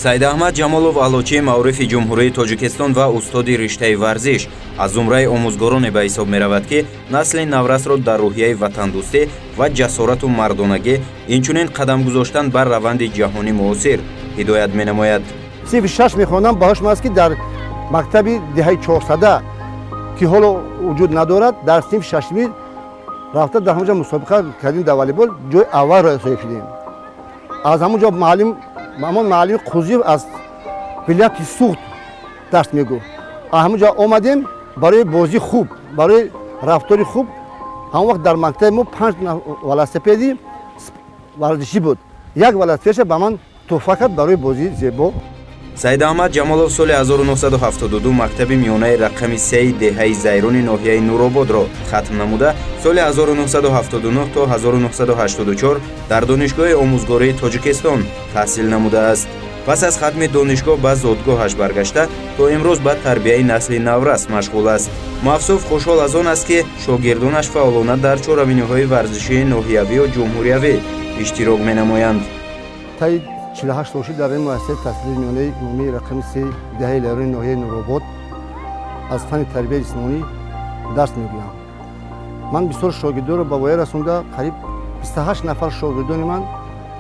Саидаҳмад Ҷамолов, аълочии маорифи Ҷумҳурии Тоҷикистон ва устоди риштаи варзиш, аз зумраи омӯзгороне ба ҳисоб меравад, ки насли наврасро дар рӯҳияи ватандӯстӣ ва ҷасорату мардонагӣ, инчунин қадам гузоштан бар раванди ҷаҳони муосир ҳидоят менамояд. Синфи шаш мехондам, ба ҳушм аст, ки дар мактаби деҳаи Чорсада, ки ҳоло вуҷуд надорад, дар синфи шашумӣ рафта, дар ҳамонҷо мусобиқа кардем, дар волейбол ҷои аввалро соҳиб шудем. Аз ҳамон ҷо муаллим, ҳамон муаллими Қузиев аз вилояти Суғд дарс мегуфт. Аз ҳамон ҷо омадем барои бозии хуб, барои рафтори хуб. Ҳамон вақт дар мактаби мо панҷ велосипеди варзишӣ буд. Як велосипедша ба ман туҳфа кард барои бозии зебо. Саидаҳмад Ҷамолов соли 1972 мактаби миёнаи рақами сеи деҳаи Зайрони ноҳияи Нурободро хатм намуда, соли 1979 то 1984 дар Донишгоҳи омӯзгории Тоҷикистон таҳсил намудааст. Пас аз хатми донишгоҳ ба зодгоҳаш баргашта, то имрӯз ба тарбияи насли наврас машғул аст. Мавсуф хушҳол аз он аст, ки шогирдонаш фаъолона дар чорабиниҳои варзишии ноҳиявию ҷумҳуриявӣ иштирок менамоянд. Таи 48 сол шуд, дар ин муассисаи таҳсилоти миёнаи умумии рақами се деҳаи Ларони ноҳияи Нуробод аз фанни тарбияи ҷисмонӣ дарс мегӯям. Ман бисёр шогирдонро ба воя расонда, қариб 28 нафар шогирдони ман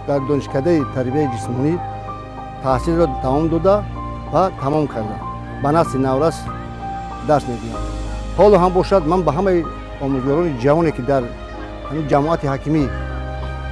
дар донишкадаи тарбияи ҷисмонӣ таҳсилро давом дода ва тамом кардам. Ба насли наврас дарс мегӯям. Ҳоло ҳам бошад, ман ба ҳамаи омӯзгорони ҷавоне, ки дар ҳамин ҷамоати Ҳакимӣ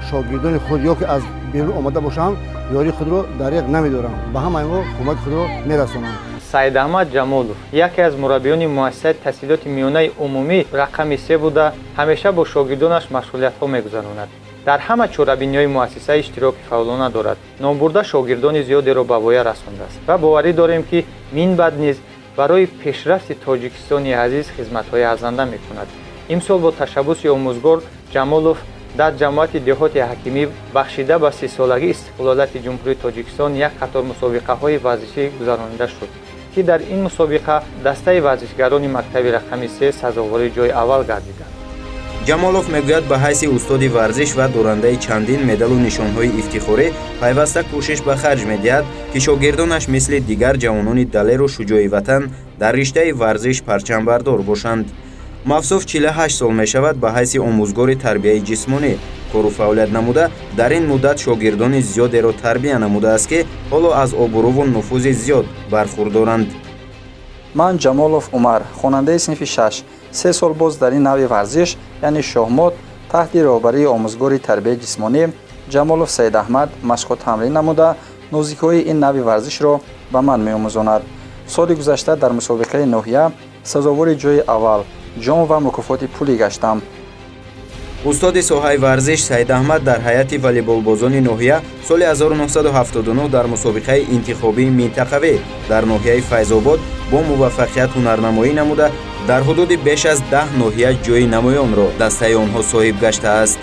шогирдони худ ё ки аз берун омада бошанд, ёрии худро дареғ намедорам, ба ҳамаи онҳо кӯмаки худро мерасонам. Саидаҳмад Ҷамолов яке аз мураббиёни муассисаи таҳсилоти миёнаи умумӣ рақами се буда, ҳамеша бо шогирдонаш машғулиятҳо мегузаронад, дар ҳама чорабиниҳои муассиса иштироки фаъолона дорад. Номбурда шогирдони зиёдеро ба воя расондааст ва боварӣ дорем, ки минбаъд низ барои пешрафти Тоҷикистони азиз хизматҳои арзанда мекунад. Имсол бо ташаббуси омӯзгор Ҷамолов дар ҷамоати деҳоти Ҳакимӣ бахшида ба 30-солагии истиқлолияти Ҷумҳурии Тоҷикистон як қатор мусобиқаҳои варзишӣ гузаронида шуд, ки дар ин мусобиқа дастаи варзишгарони мактаби рақами се сазовори ҷои аввал гардиданд. Ҷамолов мегӯяд, ба ҳайси устоди варзиш ва дорандаи чандин медалу нишонҳои ифтихорӣ пайваста кӯшиш ба харҷ медиҳад, ки шогирдонаш мисли дигар ҷавонони далеру шуҷои ватан дар риштаи варзиш парчамбардор бошанд. Мавсуф 48 сол мешавад, ба ҳайси омӯзгори тарбияи ҷисмонӣ кору фаъолият намуда, дар ин муддат шогирдони зиёдеро тарбия намудааст, ки ҳоло аз обрӯву нуфузи зиёд бархурдоранд. Ман Ҷамолов Умар, хонандаи синфи шаш, 3 сол боз дар ин навъи варзиш, яъне шоҳмот, таҳти роҳбарии омӯзгори тарбияи ҷисмонӣ Ҷамолов Саидаҳмад машқу тамрин намуда, нозикиҳои ин навъи варзишро ба ман меомӯзонад. Соли гузашта дар мусобиқаи ноҳия сазовори ҷои аввал, ҷом ва мукофоти пулӣ гаштам. Устоди соҳаи варзиш Саидаҳмад дар ҳайати волейболбозони ноҳия соли 1979 дар мусобиқаи интихобии минтақавӣ дар ноҳияи Файзобод бо муваффақият ҳунарнамоӣ намуда, дар ҳудуди беш аз 10 ноҳия ҷои намоёнро дастаи онҳо соҳиб гаштааст.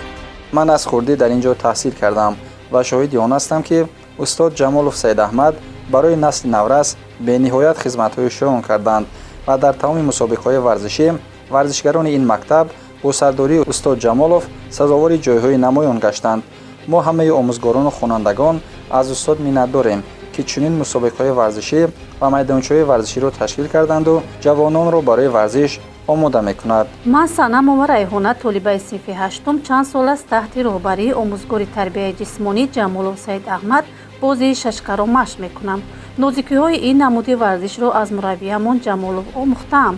Ман аз хурдӣ дар ин ҷо таҳсил кардам ва шоҳиди он ҳастам, ки устод Ҷамолов Саидаҳмад барои насли наврас бениҳоят хизматҳои шоён карданд ва дар тамоми мусобиқаҳои варзишӣ варзишгарони ин мактаб бо сардории устод Ҷамолов сазовори ҷойҳои намоён гаштанд. Мо ҳамаи омӯзгорону хонандагон аз устод миннатдорем, ки чунин мусобиқаҳои варзишӣ ва майдончаҳои варзиширо ташкил карданду ҷавононро барои варзиш омода мекунад. Ман Санамова Райҳона, толибаи синфи ҳаштум, чанд сол аст таҳти роҳбарии омӯзгори тарбияи ҷисмонӣ Ҷамолов Саид Аҳмад бозии шашкаро машқ мекунам. Нозикиҳои ин намуди варзишро аз мураббиямон Ҷамолов омӯхтаам.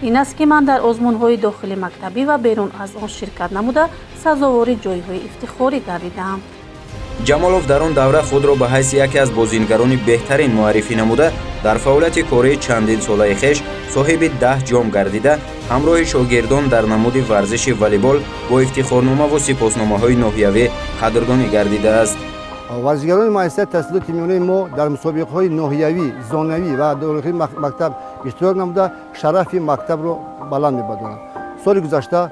Ин аст, ки ман дар озмунҳои дохили мактабӣ ва берун аз он ширкат намуда, сазовори ҷойҳои ифтихорӣ гардидаам. Ҷамолов дар он давра худро ба ҳайси яке аз бозингарони беҳтарин муаррифӣ намуда, дар фаъолияти кории чандинсолаи хеш соҳиби 10 ҷом гардида, ҳамроҳи шогирдон дар намуди варзиши волейбол бо ифтихорномаву сипосномаҳои ноҳиявӣ қадрдонӣ гардидааст. Варзишгарони муассисаи таҳсилоти миёнаи мо дар мусобиқаҳои ноҳиявӣ, зонавӣ ва дохили мактаб иштирок намуда, шарафи мактабро баланд мебардоранд. Соли гузашта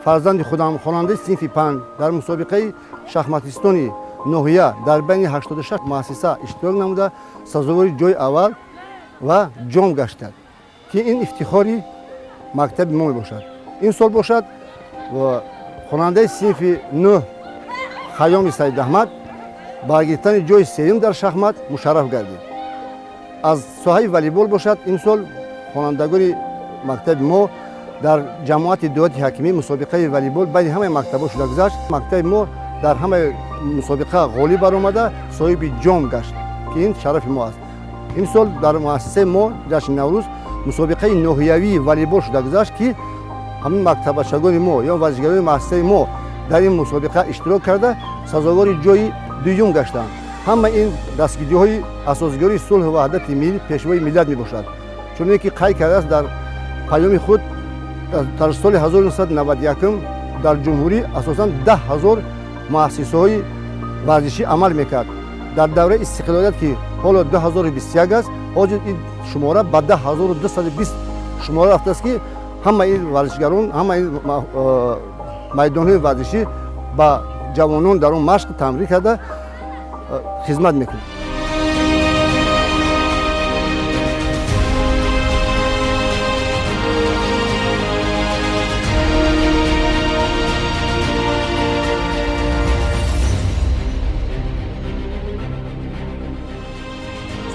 фарзанди худам, хонандаи синфи панҷ, дар мусобиқаи шахматистони ноҳия дар байни 86 муассиса иштирок намуда, сазовори ҷои аввал ва ҷом гаштад, ки ин ифтихори мактаби мо мебошад. Ин сол бошад, хонандаи синфи нӯҳ Хайёми Саидаҳмад Ба гирифтани ҷои сеюм дар шахмат мушарраф гардид. Аз соҳаи волейбол бошад, имсол хонандагони мактаби мо дар ҷамоати деҳоти ҳакимӣ мусобиқаи волейбол байни ҳамаи мактабҳо шуда гузашт. Мактаби мо дар ҳамаи мусобиқа ғолиб баромада, соҳиби ҷом гашт, ки ин шарафи мо аст. Имсол дар муассисаи мо ҷашни Наврӯз мусобиқаи ноҳиявии волейбол шуда гузашт, ки ҳамин мактаббачагони мо ё варзишгарони муассисаи мо дар ин мусобиқа иштирок карда, сазовори ҷои дуюм гаштанд. Ҳама ин дастгириҳои асосгузори сулҳу ваҳдати миллӣ, пешвои миллат мебошад. Чуноне ки қайд кардааст дар паёми худ, дар соли 1991 дар ҷумҳурӣ асосан 10 000 муассисаҳои варзишӣ амал мекард. Дар давраи истиқлолият, ки ҳоло 2021 аст, ҳозир ин шумора ба 10220 шумора рафтааст, ки ҳама ин варзишгарон, ҳама ин майдонҳои варзишӣ ба ҷавонон дар он машқ тамрин карда хизмат мекунад.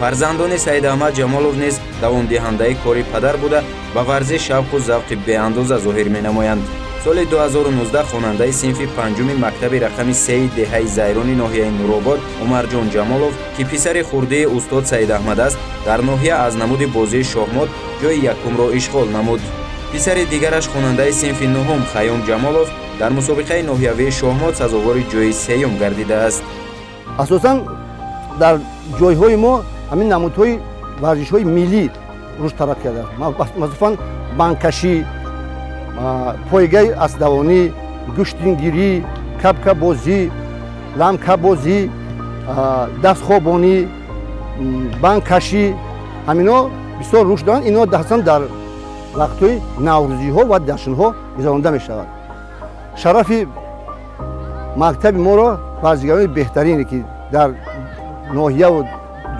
Фарзандони Саидаҳмад Ҷамолов низ давомдиҳандаи кори падар буда, ба варзиш шавқу завқи беандоза зоҳир менамоянд. Соли 2019 хонандаи синфи панҷуми мактаби рақами сеи деҳаи Зайрони ноҳияи Нуробод Умарҷон Ҷамолов, ки писари хурдии устод Саидаҳмад аст, дар ноҳия аз намуди бозии шоҳмот ҷои якумро ишғол намуд. Писари дигараш, хонандаи синфи нуҳум Хайём Ҷамолов, дар мусобиқаи ноҳиявии шоҳмот сазовори ҷои сеюм гардидааст. Асосан дар ҷойҳои мо ҳамин намудҳои варзишҳои миллӣ рушд тараққӣ кардааст. Махсусан банкашӣ, пойгаи асбдавонӣ, гӯштингирӣ, капкабозӣ, ламкабозӣ, дастхобонӣ, банкашӣ, ҳамино бисёр рушд доранд. Ино ҳастанд дар вақтҳои наврӯзиҳо ва ҷашнҳо гузаронда мешавад. Шарафи мактаби моро варзишгарони беҳтарине, ки дар ноҳияву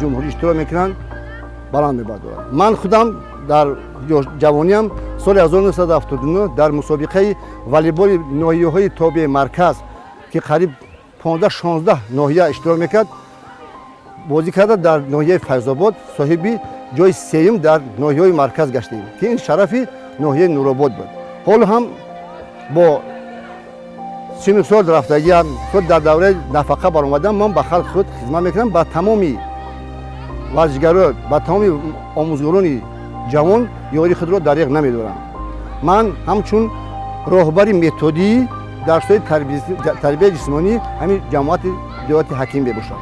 ҷумҳурӣ иштирок мекунанд, баланд мебардорад. Ман худам дар ҷавониам соли 1979 дар мусобиқаи волейболи ноҳияҳои тобеи марказ, ки қариб 15-16 ноҳия иштирок мекард, бозӣ карда дар ноҳияи Файзобод соҳиби ҷои сеюм дар ноҳияҳои марказ гаштем, ки ин шарафи ноҳияи Нуробод буд. Ҳоло ҳам бо сину сол рафтагиам, худ дар давраи нафақа баромадам, ман ба халқи худ хизмат мекунам, ба тамоми варзишгарон, ба тамоми омӯзгорони ҷавон ёри худро дареғ намедорам. Ман ҳамчун роҳбари методии дарсҳои тарбияи ҷисмонӣ ҳамин ҷамоати деҳоти ҳаким мебошам.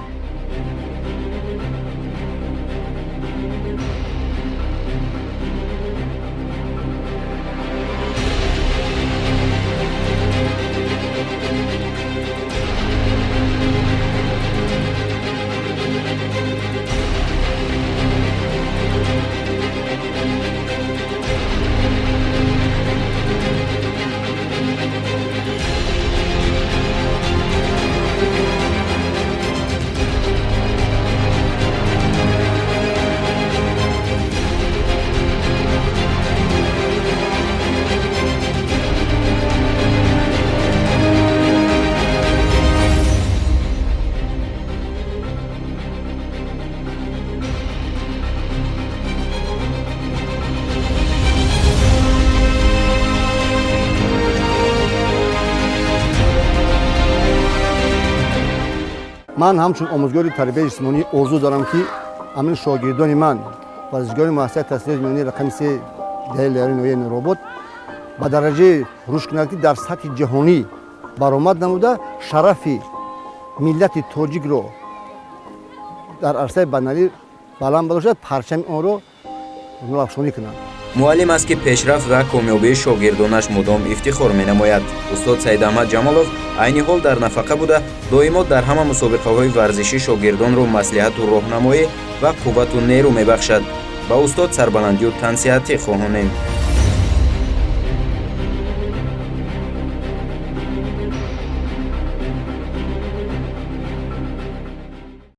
Ман ҳамчун омӯзгори тарбияи ҷисмонӣ орзу дорам, ки ҳамин шогирдони ман, варзишгарони муассисаи таҳсилоти миёнаи рақами се деҳаи Лайрони ноҳияи Нуробод ба дараҷае рушд кунад, ки дар сатҳи ҷаҳонӣ баромад намуда, шарафи миллати тоҷикро дар арсаи байналмилалӣ баланд бардошта, парчами онро нурафшонӣ кунанд. Муаллим аст, ки пешрафт ва комёбии шогирдонаш мудом ифтихор менамояд. Устод Саидаҳмад Ҷамолов айни ҳол дар нафақа буда, доимо дар ҳама мусобиқаҳои варзишӣ шогирдонро маслиҳату роҳнамоӣ ва қуввату нерӯ мебахшад. Ба устод сарбаландию тансиҳатӣ хоҳонем.